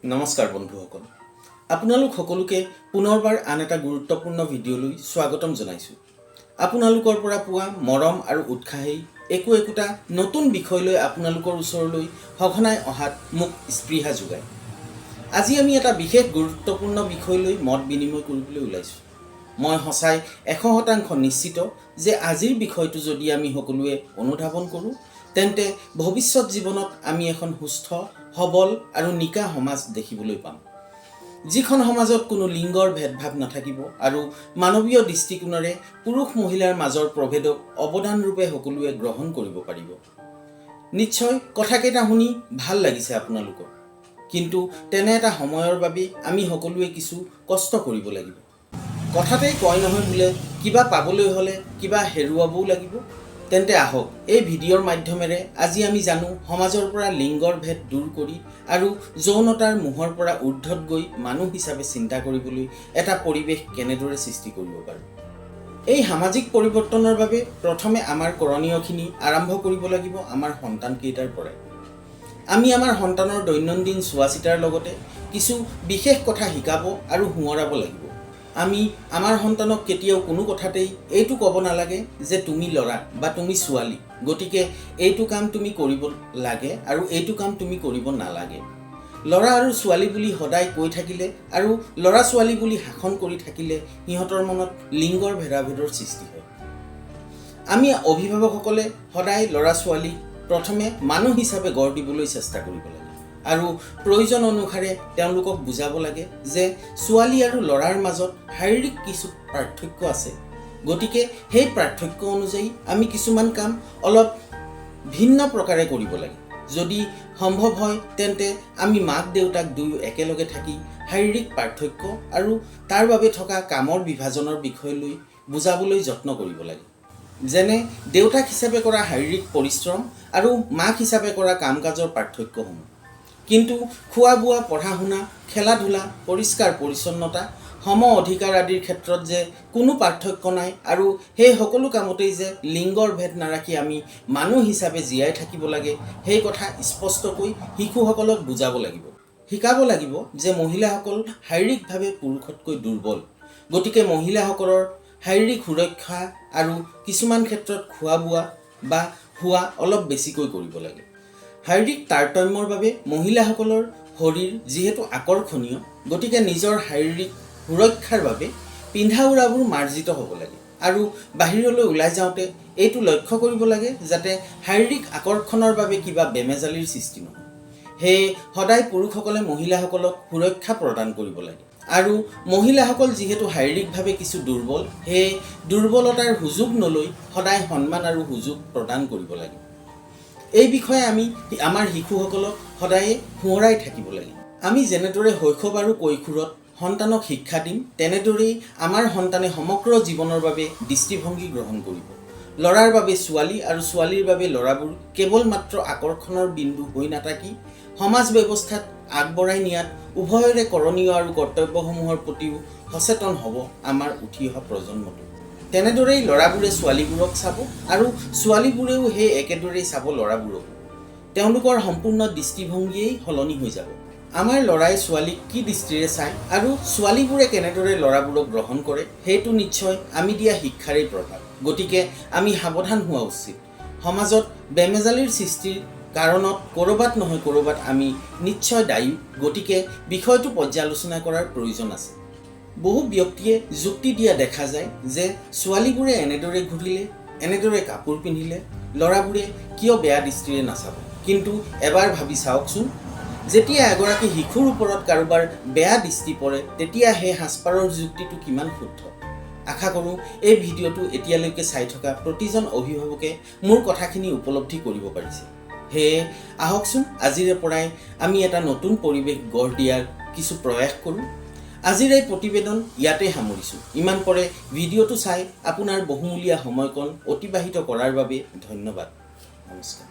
নমস্কাৰ বন্ধুসকল, আপোনালোক সকলোকে পুনৰবাৰ আন এটা গুৰুত্বপূৰ্ণ ভিডিঅ'লৈ স্বাগতম জনাইছোঁ। আপোনালোকৰ পৰা পোৱা মৰম আৰু উৎসাহেই একো একোটা নতুন বিষয় লৈ আপোনালোকৰ ওচৰলৈ সঘনাই অহাত মোক স্পৃহা যোগায়। আজি আমি এটা বিশেষ গুৰুত্বপূৰ্ণ বিষয় লৈ মত বিনিময় কৰিবলৈ ওলাইছোঁ। মই সঁচাই 100% নিশ্চিত যে আজিৰ বিষয়টো যদি আমি সকলোৱে অনুধাৱন কৰোঁ, তেন্তে ভৱিষ্যত জীৱনত আমি এখন সুস্থ, সবল আৰু নিকা সমাজ দেখিবলৈ পাম, যিখন সমাজত কোনো লিংগৰ ভেদভাৱ নাথাকিব আৰু মানৱীয় দৃষ্টিকোণেৰে পুৰুষ মহিলাৰ মাজৰ প্ৰভেদক অৱদানৰূপে সকলোৱে গ্ৰহণ কৰিব পাৰিব। নিশ্চয় কথাকেইটা শুনি ভাল লাগিছে আপোনালোকৰ। কিন্তু তেনে এটা সময়ৰ বাবে আমি সকলোৱে কিছু কষ্ট কৰিব লাগিব। কথাতেই কয় নহয় বোলে, কিবা পাবলৈ হ'লে কিবা হেৰুৱাবও লাগিব। তেন্তে আহক, এই ভিডিঅ'ৰ মাধ্যমেৰে আজি আমি জানো সমাজৰ পৰা লিংগৰ ভেদ দূৰ কৰি আৰু যৌনতাৰ মোহৰ পৰা ঊৰ্ধত গৈ মানুহ হিচাপে চিন্তা কৰিবলৈ এটা পৰিৱেশ কেনেদৰে সৃষ্টি কৰিব পাৰোঁ। এই সামাজিক পৰিৱৰ্তনৰ বাবে প্ৰথমে আমাৰ কৰণীয়খিনি আৰম্ভ কৰিব লাগিব আমাৰ সন্তানকেইটাৰ পৰাই। আমি আমাৰ সন্তানৰ দৈনন্দিন চোৱা চিতাৰ লগতে কিছু বিশেষ কথা শিকাব আৰু সোঁৱৰাব লাগিব। আমি আমাৰ সন্তানক কেতিয়াও কোনো কথাতেই এইটো ক'ব নালাগে যে তুমি ল'ৰা বা তুমি ছোৱালী, গতিকে এইটো কাম তুমি কৰিব লাগে আৰু এইটো কাম তুমি কৰিব নালাগে। ল'ৰা আৰু ছোৱালী বুলি সদায় কৈ থাকিলে আৰু ল'ৰা ছোৱালী বুলি শাসন কৰি থাকিলে সিহঁতৰ মনত লিংগৰ ভেদাভেদৰ সৃষ্টি হয়। আমি অভিভাৱকসকলে সদায় ল'ৰা ছোৱালীক প্ৰথমে মানুহ হিচাপে গঢ় দিবলৈ চেষ্টা কৰিব লাগে আৰু প্ৰয়োজন অনুসাৰে তেওঁলোকক বুজাব লাগে যে ছোৱালী আৰু ল'ৰাৰ মাজত শাৰীৰিক কিছু পাৰ্থক্য আছে, গতিকে সেই পাৰ্থক্য অনুযায়ী আমি কিছুমান কাম অলপ ভিন্ন প্ৰকাৰে কৰিব লাগে। যদি সম্ভৱ হয়, তেন্তে আমি মাক দেউতাক দুয়ো একেলগে থাকি শাৰীৰিক পাৰ্থক্য আৰু তাৰ বাবে থকা কামৰ বিভাজনৰ বিষয় লৈ বুজাবলৈ যত্ন কৰিব লাগে। যেনে দেউতাক হিচাপে কৰা শাৰীৰিক পৰিশ্ৰম আৰু মাক হিচাপে কৰা কাম কাজৰ পাৰ্থক্যসমূহ। কিন্তু খোৱা বোৱা, পঢ়া শুনা, খেলা ধূলা, পৰিষ্কাৰ পৰিচ্ছন্নতা, সম অধিকাৰ আদিৰ ক্ষেত্ৰত যে কোনো পাৰ্থক্য নাই আৰু সেই সকলো কামতেই যে লিংগৰ ভেদ নাৰাখি আমি মানুহ হিচাপে জীয়াই থাকিব লাগে, সেই কথা স্পষ্টকৈ শিশুসকলক বুজাব লাগিব। শিকাব লাগিব যে মহিলাসকল শাৰীৰিকভাৱে পুৰুষতকৈ দুৰ্বল, গতিকে মহিলাসকলৰ শাৰীৰিক সুৰক্ষা আৰু কিছুমান ক্ষেত্ৰত খোৱা বোৱা বা শোৱা অলপ বেছিকৈ কৰিব লাগে। শাৰীৰিক তাৰতম্যৰ বাবে মহিলাসকলৰ শৰীৰ যিহেতু আকৰ্ষণীয়, গতিকে নিজৰ শাৰীৰিক সুৰক্ষাৰ বাবে পিন্ধা উৰাবোৰ মাৰ্জিত হ'ব লাগে আৰু বাহিৰলৈ ওলাই যাওঁতে এইটো লক্ষ্য কৰিব লাগে যাতে শাৰীৰিক আকৰ্ষণৰ বাবে কিবা বেমেজালিৰ সৃষ্টি নহয়। সেয়ে সদায় পুৰুষসকলে মহিলাসকলক সুৰক্ষা প্ৰদান কৰিব লাগে আৰু মহিলাসকল যিহেতু শাৰীৰিকভাৱে কিছু দুৰ্বল, সেয়ে দুৰ্বলতাৰ সুযোগ নলৈ সদায় সন্মান আৰু সুযোগ প্ৰদান কৰিব লাগে। এই বিষয়ে আমি আমাৰ শিশুসকলক সদায়ে সোঁৱৰাই থাকিব লাগে। আমি যেনেদৰে শৈশৱ আৰু কৈশোৰত সন্তানক শিক্ষা দিম, তেনেদৰেই আমাৰ সন্তানে সমগ্ৰ জীৱনৰ বাবে দৃষ্টিভংগী গ্ৰহণ কৰিব। ল'ৰাৰ বাবে ছোৱালী আৰু ছোৱালীৰ বাবে ল'ৰাবোৰ কেৱল মাত্ৰ আকৰ্ষণৰ বিন্দু হৈ নাথাকি সমাজ ব্যৱস্থাত আগবঢ়াই নিয়াত উভয়ৰে কৰণীয় আৰু কৰ্তব্যসমূহৰ প্ৰতিও সচেতন হ'ব আমাৰ উঠি অহা প্ৰজন্মটো। তেনেদৰেই ল'ৰাবোৰে ছোৱালীবোৰক চাব আৰু ছোৱালীবোৰেও সেই একেদৰেই চাব ল'ৰাবোৰকো। তেওঁলোকৰ সম্পূৰ্ণ দৃষ্টিভংগীয়েই সলনি হৈ যাব। আমাৰ ল'ৰাই ছোৱালীক কি দৃষ্টিৰে চায় আৰু ছোৱালীবোৰে কেনেদৰে ল'ৰাবোৰক গ্ৰহণ কৰে, সেইটো নিশ্চয় আমি দিয়া শিক্ষাৰেই প্ৰভাৱ। গতিকে আমি সাৱধান হোৱা উচিত। সমাজত বেমেজালিৰ সৃষ্টিৰ কাৰণত ক'ৰবাত নহয় ক'ৰবাত আমি নিশ্চয় দায়ী। গতিকে বিষয়টো পৰ্যালোচনা কৰাৰ প্ৰয়োজন আছে। বহু ব্যক্তিয়ে যুক্তি দিয়া দেখা যায় যে ছোৱালীবোৰে এনেদৰে ঘূৰিলে, এনেদৰে কাপোৰ পিন্ধিলে ল'ৰাবোৰে কিয় বেয়া দৃষ্টিৰে নাচাব? কিন্তু এবাৰ ভাবি চাওকচোন, যেতিয়া এগৰাকী শিশুৰ ওপৰত কাৰোবাৰ বেয়া দৃষ্টি পৰে, তেতিয়া সেই সাজপাৰৰ যুক্তিটো কিমান শুদ্ধ? আশা কৰোঁ এই ভিডিঅ'টো এতিয়ালৈকে চাই থকা প্ৰতিজন অভিভাৱকে মোৰ কথাখিনি উপলব্ধি কৰিব পাৰিছে। সেয়ে আহকচোন, আজিৰে পৰাই আমি এটা নতুন পৰিৱেশ গঢ় দিয়াৰ কিছু প্ৰয়াস কৰোঁ। আজিৰ এই প্ৰতিবেদন ইয়াতে সামৰিছোঁ। ইমান পৰে ভিডিঅ'টো চাই আপোনাৰ বহুমূলীয়া সময়কণ অতিবাহিত কৰাৰ বাবে ধন্যবাদ। নমস্কাৰ।